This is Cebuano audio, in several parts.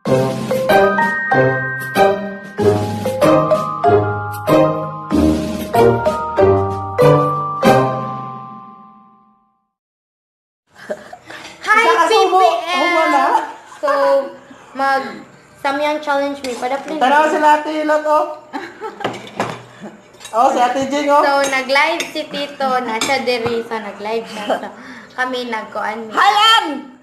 Hi, Isa ka subo. PPL! Humo na. So, mag Samyang challenge me. Para please. Tanaw sila Ate Ilot, oh. Oh, si Ate Jing, oh. So, nag-live si Tito. Nasa diri. So, nag-live siya. So, kami nagkuan mi. Halan!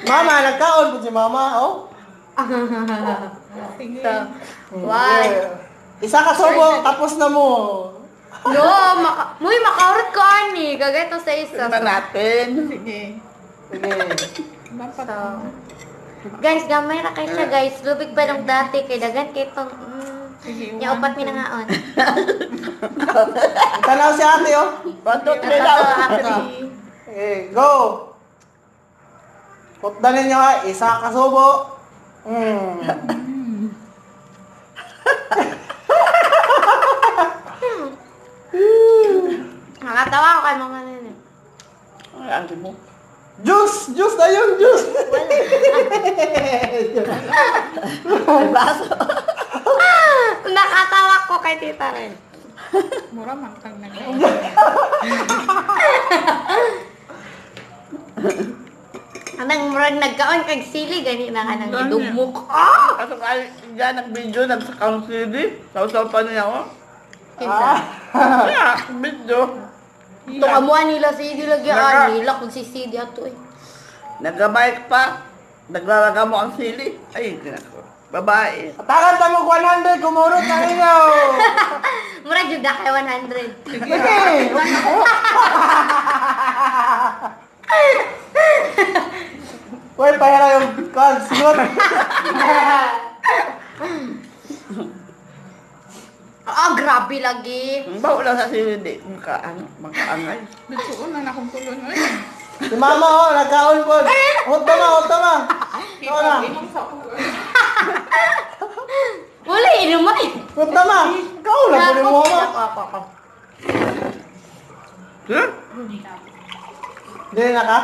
Mama, nagkaon po si Mama, oh. So, one. Yeah. Isa ka subo, tapos na mo. No, muy makaurot ko ani. Gagato sa isa. Ito natin. Sige. Sige. Dapat So, guys, gamay ra kay siya, guys. Lubig pa nung dati kay dagan kay tong Sige, nya upat mi nangaon. Tanaw si Ate, oh. 1, 2, 3 daw. Ato, Okay, go. Putdan ninyo ha, isa ka subo. Nakatawa ko kay mama nene. Ay, ate mo. Juice! Juice na yun, juice! May baso. Nakatawa ko kay Tita Ren. Mura man kang nag Anang murag nagkaon kag sili gani na kanang Gani. gidugmok. Ah! Kaso kay dyan nag-video, nagsakang CD. Sausaw pa niya ako. Kinsa? Kaya, video. Ito kamuha nila CD lagi nila kung si CD ato eh. Nagabike pa. Naglalaga mo ang sili. Ay, ginako. Babae. Takan ta mo 100, kumurot na ninyo! Murag jud na kay 100. Sige! Uy, pahira yung card, sigot! Ah, grabe lagi. Ang bawo lang sa sili, di. Makaang, makaangay. Bitsuon na na akong tulon. Ay, Si Mama, oh, nagkaon po. Hot ma, hot ma. kita na. inom sa ako. Wala inumay. Hot ma. Ikaw lang, kunin mo, mama. Ako, ako, ako. Huh? Hindi na ka?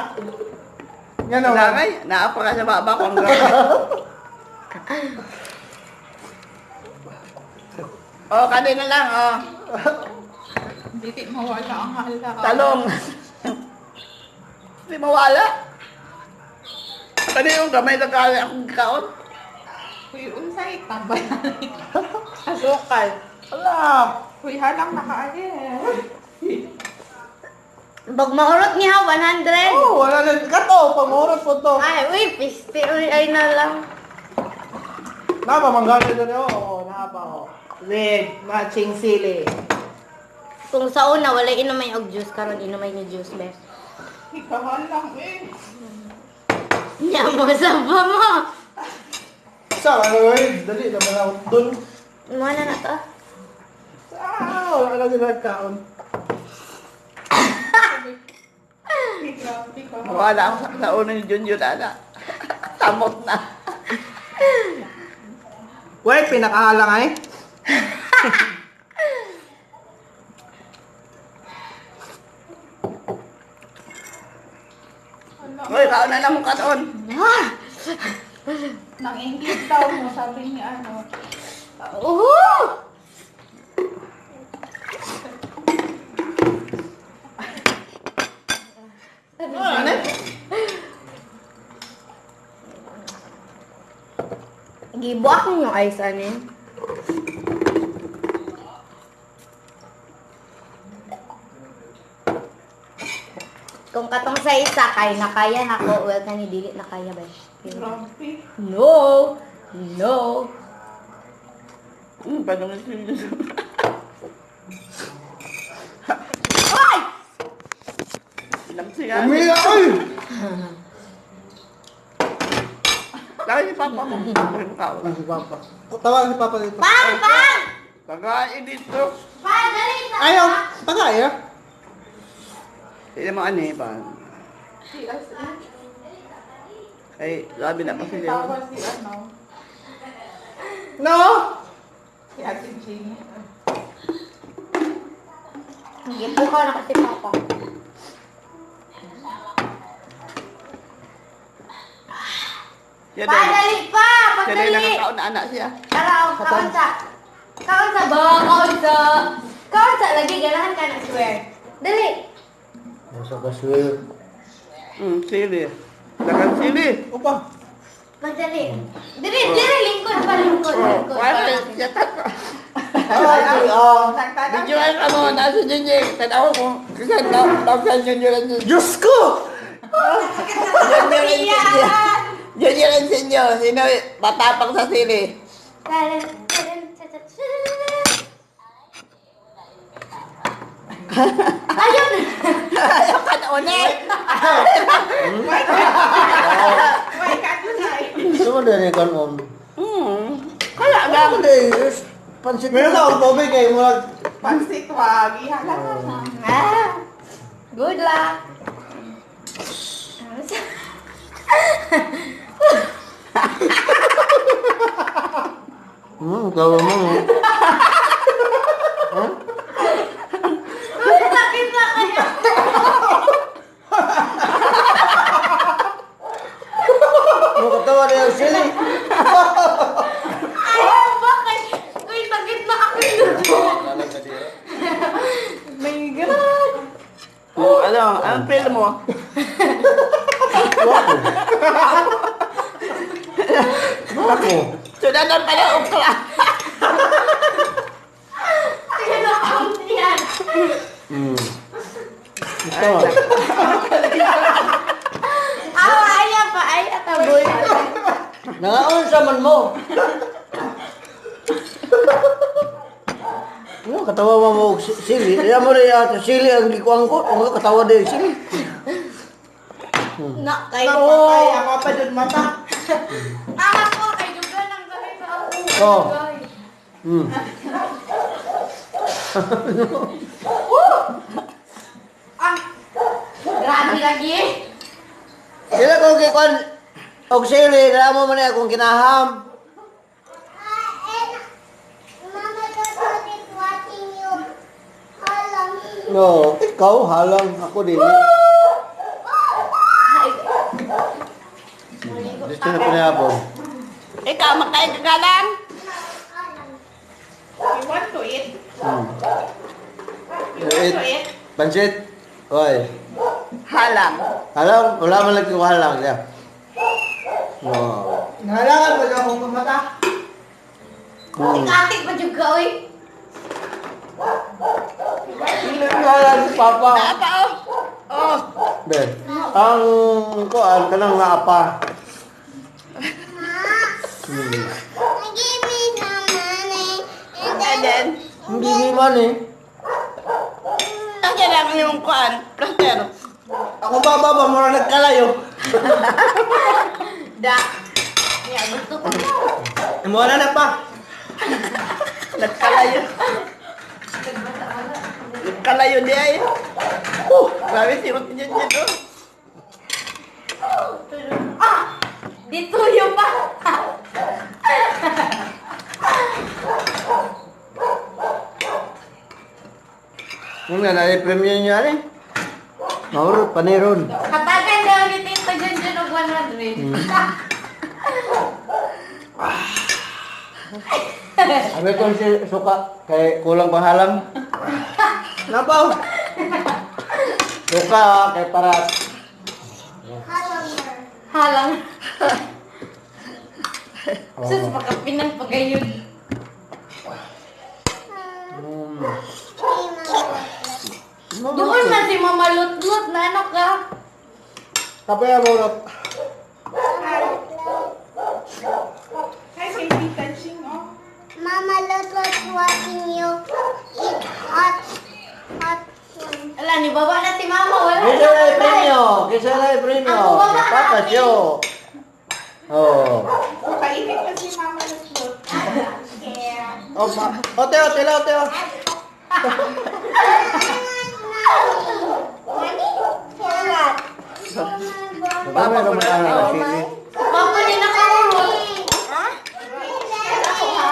Yan o. Nangay, naapa ka sa baba kung gano'n. Oh, kanina lang, oh. Hindi mawala ang hala. Talong. Hindi mawala. Kanina yung gamay na kaya akong kaon. Uy, unsay tambay. Asukal. Wala. Uy, halang nakaali eh. Pag maurot niya 100. Oh, wala na. Kato, pamurot po to. Ay, uy, piste, uy, ay na lang. Napa, manggali doon. Oo, oh, napa, oh. With matching sili. Kung sa una wala inumay og juice karon inumay ni juice bes. Ikahalang eh. Nya mo sa mo. Sa, ano eh, dali naman ako doon. Mo na na to. Ah, wala na sila nagkaon. Uy, grabe ka. Mawala ako sa una ni Junjun, ana. Tamot na. Wait, pinakahalang ay. Uy, kaon na lang mong kaon. Ah! Nang English daw mo, sabi niya ano. Uhu! Ano? Gibuak ninyo ice ani. Kung katong sa isa kay nakaya nako, well kani dili nakaya ba? Grabe. No. No. Paano nga si Junjun? Ay! Pinagsiyan. Umiya, ay! Laki si Papa mo. Laki mo kaon. Ah, si Papa. Tawag si Papa dito. Pang, pang! Pagkain dito. Pang, dali sa. Ayaw, tagay ah. Hindi mo ano eh, ba? Si as in. Ay, grabe na kasi yun. Tawa si ano. No? Si Ate Jean. Gibuka na kasi Papa. Siya dahil. Padali pa! Siya dahil Pagdali! nakakaon na anak siya. Tara, oh, kaon sa. Kaon sa ba? Kaon sa. Kaon sa. Lagi, ganahan ka na, swear. Dali. Nasa kaswil. Sili. Dagan sili. Upa. Pagdali. Dali, dali, lingkod pa, lingkod, lingkod. Wala, siya tako. Ah, ah. Videoan ka mo, nasa Junjun. Tanaw ko. Kasi tawag Junjun lang siya. Diyos ko! Junjun lang siya. Junjun lang siya. Sino matapang sa sili? Taran, taran, cha, cha, cha. Ayun! Ayaw ka na una. Why can't you say? Gusto mo din ikaw on. Kaya lang. Ano din? Pansit. Meron ka akong tubig eh. Murag. Pansit wag. Ihala ka na. Ah, good luck. Gawa mo. Oh. Sakit na kaya. Ano katawa na yung sili? Ayaw, bakit? Uy, sakit na ako. My God. Oh, ano? Anong feel mo? Ako. Sudanan pala ukla. Sino ang yan? Ito. Awa, ayaw pa. Ay, atabol. Nangaon sa man mo. Ano, katawa mo mo og sili. Kaya mo rin ato sili ang gikuang ko. O katawa din sili. Na, kay. Napatay. Ako pa dyan mata. Ah, ako, kay Dugan ang gawin sa ako. Oh. Ah, grabe lagi. Sila kong gikuan og sili, dala mo man akong kinaham. Mama Dot is watching you. How long? No, ikaw halang ako din. Ay, Dito na pinahapon. Ikaw, makain ka ka lang. You want to eat? You want to eat? Pansit. Oy. Halang. Halang, wala man lang yung halang siya. Wow. Nahalangan mo dyan akong mata. Katik pa juga, oy. Halang si Papa. Apa oh? Oh. Be, ang kuan kanang naapa. Give me some money. And And then, Hindi man eh. ang kailangan yung kuan, plaster. Ako ba ba ba? Murag nagkalayo. Da. Ya, gusto ko. Mura na pa. Nagkalayo. Nagkalayo di ay. Oh, grabe si Ruth dyan dyan oh. Ah! Dito yung pa. Ano na premium niya eh. Mauro, paneron. Hatagan daw ni Tito Junjun og 100. Sabi ko si suka, kay kulang panghalang. Napaw. Suka, kay para Halang. Sus, pagkapinan pagayon. Doon man si Mama Lutlot na ano ka. Kape ang murot. Hi, kay Tita Ching, oh. Mama Dot was watching you eat hot, hot one. Ala, ni baba na si Mama. Wala Kisa na yung premyo! Kisa na yung premyo! Ang baba Si Papa natin. Sio! Oh. So, kainit na si Mama Lutlot. O, pa. O, Teo, tela, Teo. Mommy? Carrot. Papa ko na ang sili. Papa ni nakaurot.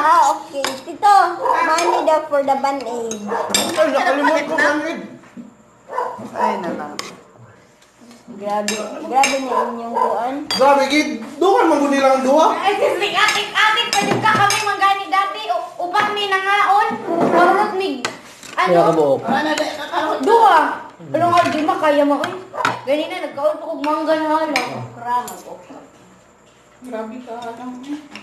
Ah, okay. Tito, money daw for the band-aid. Ay, nakalimot ko kanig. Ay, na lang. Grabe, grabe na inyong kuan. Grabe, gid. Dukan man gud nilang duha. Ay, sisig, atik-atik, pa jud ka kami manggani dati. Upat ni nangaon. Parot ni, Kaya ka ano? buok. Duha. Ano nga, di makaya mo, oy. Ganina, nagkaon pa kog mangga na hala. Kramo ko. Grabe ka lang.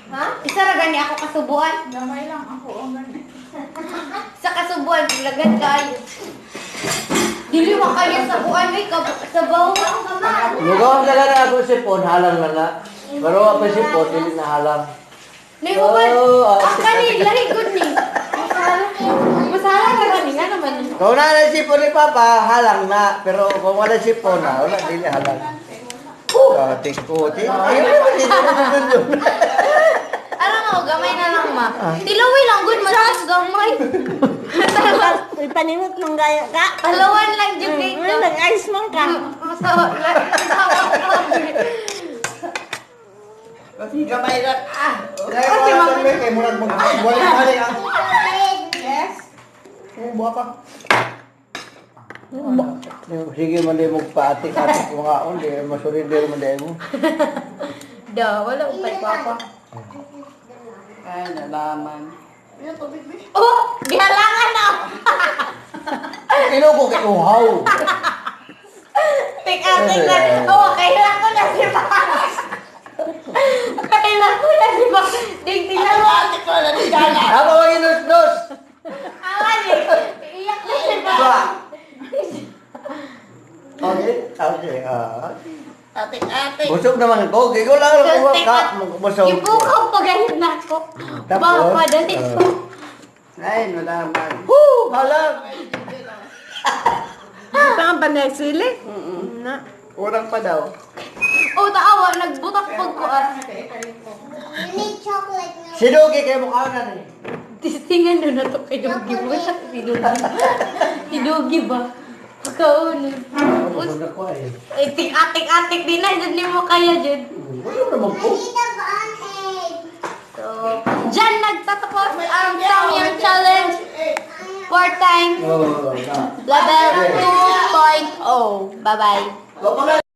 Ha? Isa ra gani ako kasubuan. Gamay lang ako. Ang ganun. Sa kasubuan, lagan kayo. Dili makaya sa buwan, may sabaw. Lugaw ka lang ako sipon, halang na na. Pero ako sipon, dili na halang. Nay, uban. Oh, ah, Ang kani, lahi good ni. Masala ka gani nga naman. Kung wala na sipon ni Papa, halang na. Pero kung wala sipon na, wala, dili halang. Ate ko, ti. Ayun naman, dito na dito. Alam mo, gamay na lang ma. Tilawi lang good, mas gamay. Ipanimot nung gaya ka. Palawan lang jud kay Mm, nag-ice man ka. Masawa lang. Masawa lang. Kasi gamay lang. Ah! Kaya wala sa may kay murag mag balik-balik ang. Yes? Oh, buha pa. Sige man di mo paatik-atik mga on, di masurrender man di mo. Da, wala upay papa. Ay, nalaman. Oh, gihalangan na. Ino ko kay uhaw. Tik-atik na. Oh, kailangan ko na si Max. Kailangan ko na si Max. Ding tilawa. Ate ko na ni Dana. Ako ang inusnos. Awan eh. Iyak na si Max. Ba. Okay, okay. Ah. Ate, ate. Busog naman ko. Gigo lang ako ka. Busog. Ibukaw pa ganyan na ako. Tapos, Baka padali ko. Ay, nalaman. Woo! Halang! Pang panegsili? Na. Urang pa daw. Oh, taawa. Nagbutak pag ko ah. You need chocolate milk. Sinugi kay mukha na ni. Tistingan doon na to kay Dugi. Butak si Dugi. Si Dugi ba? Pagkaon. Busog na ko ay. Ay, ting-atik-atik din na. Hindi mo kaya, Jud. Wala naman ko. I need a band-aid. So, dyan nagtatapos ang Samyang Challenge 4 times Oh, na. level 2.0. Bye-bye. Wala pa.